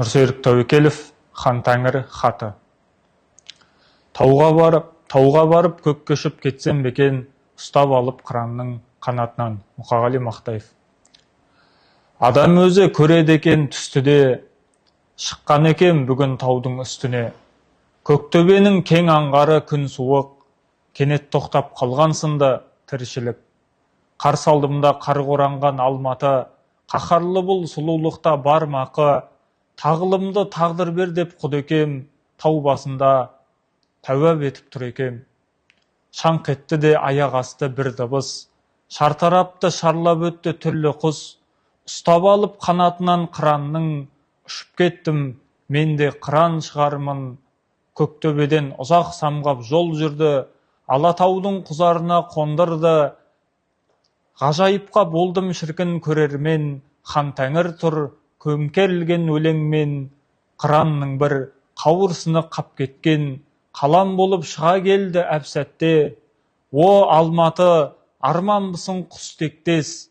Нұрсерік Тәуекелов, «Хан Тәңір хаты». Тауға барып, тауға барып, көкке ұшып кетсем бе екен, ұстап алып қыранның қанатынан. Мұқағали Мақтаев. Адам өзі көреді екен түсті де. Шыққан екен бүгін таудың үстіне. Көктөбенің кең аңғары, күн суық, кенет тоқтап қалған сынды тіршілік. Қарсы алдымда қарға оранған Алматы. Қаһарлы бұл сұлулықта бар ма ақы? Тағылымды тағдыр бер деп құдекем тау басында тәуап етіп тұр екем. Шаңқ етті де аяқ асты бір дыбыс, шартарапты шарлап өтті түрлі құс. Ұстап алып қанатынан қыранның, ұшып кеттім, мен де қыран шығармын. Көктөбеден ұзақ самғап жол жүрді, Алатаудың құзарына қондырды. Ғажайыпқа болдым, шіркін, көрермен, хан Тәңір тұр көмкерілген өлеңмен. Қыранның бір қауырсыны қап кеткен, қалам болып шыға келді әп сәтте. О, Алматы, арманбысың құс тектес,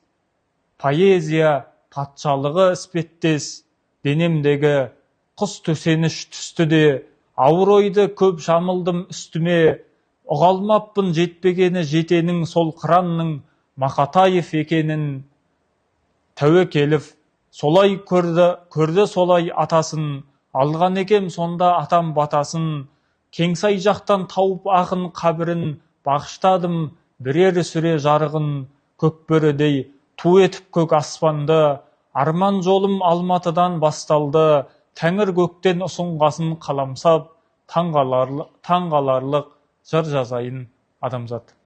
поэзия патшалығы іспеттес? Денемдегі құс төсеніш түсті де, ауыр ойды көп жамылдым үстіме. Ұға алмаппын жетпегені жетенің, сол қыранның Мақатаев екенін. Тәуекелов солай көрді, көрді солай атасын. Алған екем сонда атам батасын. Кеңсай жақтан тауып ақын қабірін, бағыштадым бірер сүре жарығын. Көкбөрідей ту етіп көк аспанды. Арман жолым Алматыдан басталды. Тәңір көктен ұсынғасын қаламсап, таңғаларлық жыр жазайын, адамзат.